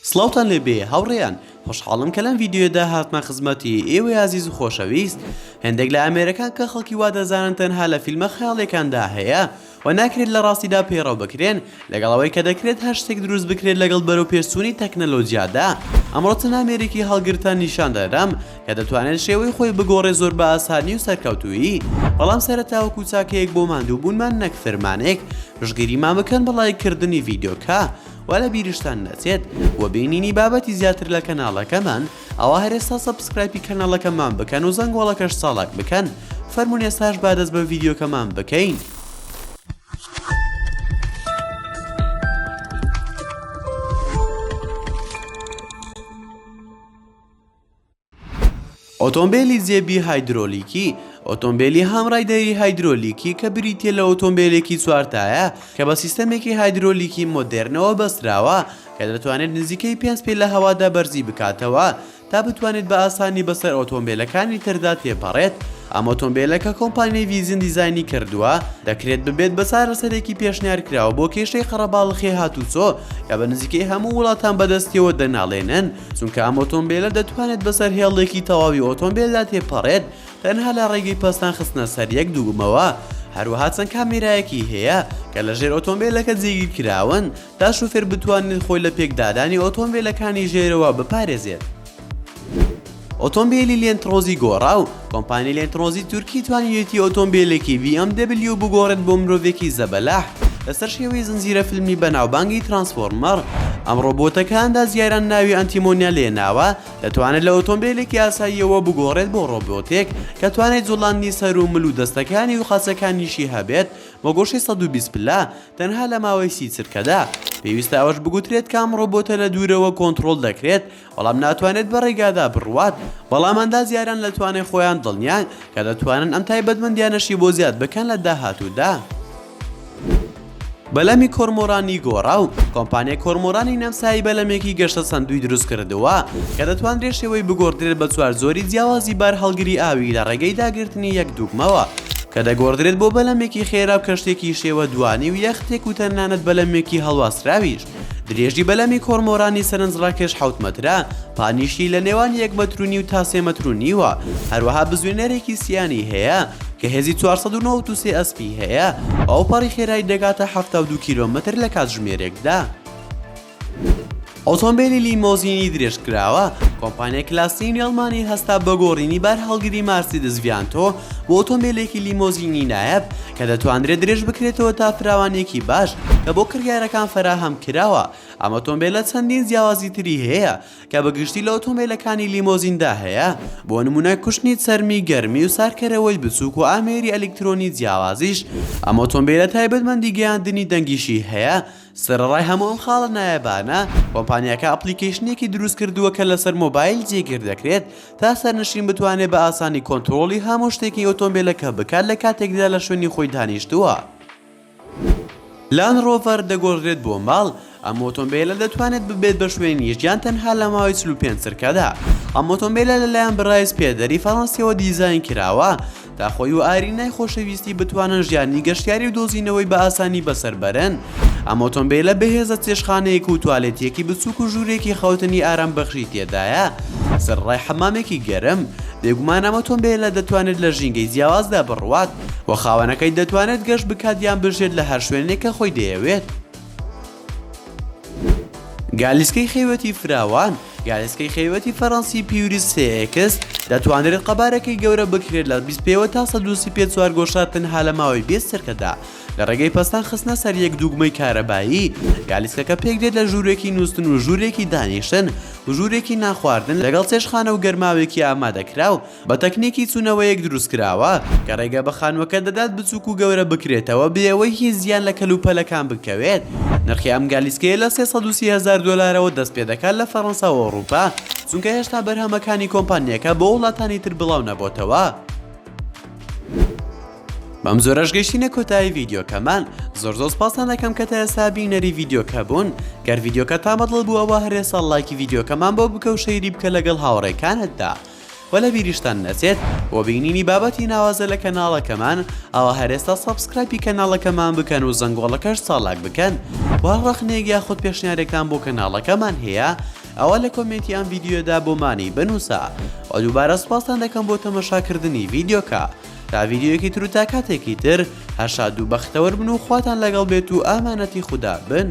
سڵاوتان لێبێ هاوڕێیان، خۆشحاڵم کە لەم ڤیدیۆیەدا هاتمە خزمەتی ئێوەی ئازیز و خۆشەویست. هێندێک لە ئامێرەکان کە خەڵکی وا دەزانن تەنها لە فیلمە خەیاڵیەکاندا هەیە و ناکرێت لە ڕاستیدا پەیڕەو بکرێن، لەگەڵ ئەوەی کە دەکرێت هەر شتێک دروست بکرێت لەگەڵ بەرەوپێشچوونی تەکنەلۆجیادا. ئەمڕۆ چەند ئامێرێکی هەڵگرتان نیشان دەدەم کە دەتوانێت شێوەی خۆی بگۆڕێت زۆر بە ئاسانی و سەرکەوتوویی، بەڵام سەرەتا وەکو چاکەیەک بۆ ماندووبوونمان نەک فرمانێک، پشتگیریمان بکەن بە ڵایک کردنی ڤیدیۆکە. وە لە بیرشتان نەچێت بۆ بینینی بابەتی زیاتر لە کەناڵەکەمان ئەوا هەر ئێستا subscribe ی کەناڵەکەمان بکەن و زەنگۆڵەکەش چاڵاک بکەن فەرموون ئێستاش با دەست بە ڤیدیۆکەمان بکەین. ئۆتۆمبێلی جێبی هایدرۆلیکی، ئۆتۆمبێلی هامرایدەری هایدرۆلیکی کە بریتییە لە ئۆتۆمبێلێکی چوارتایە کە بە سیستەمێکی هایدرۆلیکی مۆدێرنەوە بەستراوە کە دەتوانێت نزیکەی پێنج پێ لە هەوادا بەرزی بکاتەوە تا بتوانێت بە ئاسانی بەسەر ئۆتۆمبێلەکانی تردا تێپەڕێت. ئەم ئۆتۆمبێلە کە کۆمپانیای ڤیزن دیزاینی کردووە، دەکرێت ببێت بە چارەسەرێکی پێشنیارکراو بۆ کێشەی قەرەباڵخی هاتوچۆ کە بە نزیکەی هەموو وڵاتان بەدەستیەوە دەناڵێنن، چونکە ئەم ئۆتۆمبێلە دەتوانێت بەسەر هێڵێکی تەواوی ئۆتۆمبێلدا تێپەڕێت تەنها لە ڕێگەی پەستان خستنە سەر یەک دوگمەوە، هەروەها چەند کامێرایەکی هەیە کە لە ژێر ئۆتۆمبێلەکە جێگیرکراون تا شوفێر بتوانێت خۆی لە پێکدادانی ئۆتۆمبێلەکانی ژێرەوە بپارێزێت. ئۆتۆمبێلی لێندترۆزی گۆڕاو، کۆمپانیای لێندترۆزی تورکی توانیویەتی ئۆتۆمبێلێکی BMW بگۆڕێت بۆ مرۆڤێکی زەبەلاح لەسەر شێوەی زنجیرە فیلمی بەناوبانگی ترانسفۆرمەر. ئەم ڕۆبۆتە کە ئەندازیاران ناوی ئەنتیمۆنیان لێناوە، دەتوانێت لە ئۆتۆمبێلێکی ئاساییەوە بگۆڕێت بۆ ڕۆبۆتێک کە توانای جوڵاندنی سەر و مل و دەستەکانی و قاچەکانیشی هەبێت بۆ گۆشەی 120 پلە تەنها لە ماوەی 30 چرکەدا. پێویستە ئەوەش بگوترێت کە ئەم ڕۆبۆتە لە دوورەوە کۆنتڕۆڵ دەکرێت بەڵام ناتوانێت بە ڕێگادا بڕوات، بەڵام ئەندازیاران لە توانای خۆیان دڵنیان کە دەتوانن ئەم تایبەتمەندیانەشی بۆ زیاد بکەن لە داهاتوودا. بەلەمی کۆرمۆرانی گۆڕاو، کۆمپانیای کۆرمۆرانی نەمسایی بەلەمێکی گەشەسەندووی دروستکردووە کە دەتوانرێت شێوەی بگۆڕدرێت بە چوار جۆری جیاوازی بارهەڵگری ئاوی لە ڕێگەی داگرتنی یەک دوگمەوە کە دەگۆڕدرێت بۆ بەلەمێکی خێرا و کەشتێکی شێوە دوانی و یەختێک و تەنانەت بەلەمێکی هەڵواسراویش. درێژی بەلەمی کۆرمۆرانی سەرنجڕاکێش حەوت مەترە، پانیشی لە نێوان یەک مەتر و نیو تا سێ مەتر و نیوە، هەروەها بزوێنەرێکی سیانی هەیە کە هێزی 493 ئەسپی هەیە و ئەوپەڕی خێرایی دەگاتە 72 کیلۆمەتر لە کاتژمێرێکدا. ئۆتۆمبێلی لیمۆزینی درێژکراوە، کۆمپانیای کلاسینی ئەڵمانی هەستا بە گۆڕینی بارهەڵگری مارسیدس ڤیانتۆ بۆ ئۆتۆمبێلێکی لیمۆزینی نایاب کە دەتوانرێت درێژ بکرێتەوە تا فراوانییەکی باش کە بۆ کڕیارەکان فەراهەم کراوە. ئەم ئۆتۆمبێلە چەندین جیاوازی تری هەیە کە بە گشتی لە ئۆتۆمبێلەکانی لیمۆزیندا هەیە، بۆ نموونە کوشنی چەرمی گەرمی و سارکەرەوەی بچووک و ئامێری ئەلیکترۆنی جیاوازیش. ئەم ئۆتۆمبێلە تایبەتمەندی گەیاندنی دەنگیشی هەیە. سەرەڕای هەموو ئەم خاڵە نایابانە، کۆمپانیاکە application ێکی دروستکردووە کە لەسەر مۆبایل جێگیر دەکرێت تا سەرنشین بتوانێت بە ئاسانی کۆنتڕۆڵی هەموو شتێکی ئۆتۆمبێلەکە بکات لە کاتێکدا لە شوێنی خۆی دانیشتووە. لاند ڕۆڤەر دەگۆڕدرێت بۆ ماڵ، ئەم ئۆتۆمبێلە دەتوانێت ببێت بە شوێنی ژیان تەنها لە ماوەی 45 چرکەدا. ئەم ئۆتۆمبێلە لەلایەن برایس پێدەری فەڕەنسیەوە دیزاین کراوە تا خۆی و ئارینای خۆشەویستی بتوانن ژیانی گەشتیاری و دۆزینەوەی بە ئاسانی بەسەر بەرن. ئەم ئۆتۆمبێلە بەهێزە چێشتخانەیەک و توالێتێکی بچووک و ژوورێکی خەوتنی ئارامبەخشی تێدایە، سەرەڕای حەمامێکی گەرم. بێگومان ئەم ئۆتۆمبێلە دەتوانێت لە ژینگەی جیاوازدا بڕوات و خاوەنەکەی دەتوانێت گەشت بکات یان بژێت لە هەر شوێنێک کە خۆی دەیەوێت. گالیسکەی خێوەتی فراوان، گالیسکەی خێوەتی فەرەنسی پیوریس سێ ئێکس، دەتوانرێت قەبارەکەی گەورە بکرێت لە 20 پێوە تا 135 چوارگۆشە تەنها لە ماوەی 20 چرکەدا لە ڕێگەی پەستان خستنە سەر یەک دوگمەی کارەبایی. گالیسکەکە پێکدێت لە ژوورێکی نووستن و ژوورێکی دانیشتن و ژوورێکی نانخواردن لەگەڵ چێشتخانە و گەرماوێکی ئامادەکراو بە تەکنیکی چوونەوەیەک دروستکراوە کە ڕێگە بە خانووەکە دەدات بچووک و گەورە بکرێتەوە بێ ئەوەی هیچ زیان لە کەلوپەلەکان بکەوێت. نرخی ئەم گالیسکەیە لە 330 هەزار دۆلارەوە دەست پێدەکات لە فەرەنسا و ئەوڕوپا، چونکە هێشتا بەرهەمەکانی کۆمپانیاکە بۆ وڵاتانی تر بڵاو نەبۆتەوە. بەم جۆرەش گەیشتینە کۆتایی ڤیدیۆکەمان زۆر زۆر سپاستان دەکەم کە تا ئێستا بینەری ڤیدیۆکە بوون گەر ڤیدیۆکە تا بەدڵ بوو ئەوە هەر ئێستا ڵایکی ڤیدیۆکەمان بۆ بکە و share ی بکە لەگەڵ هاوڕێکانتدا. وە لە بیریشتان نەچێت بۆ بینینی بابەتی ناوازە لە کەناڵەکەمان ئەوا هەر ئێستا subscribe ی کەناڵەکەمان بکەن و زەنگۆڵەکەش چالاک بکەن وە هەر ڕەخنەیەک یاخود پێشنیارێکتان بۆ کەناڵەکەمان هەیە ئەوا لە کۆمێنتی ئەم ڤیدیۆیەدا بۆمانی بنوسە وە دووبارە سوپاستان دەکەم بۆ تەمەشاکردنی ڤیدیۆکە تا ڤیدیۆیەکی تر و تا کاتێکی تر هەر شاد و بەختەوەر بن و خواتان لەگەڵ بێت و ئامانەتی خودا بن.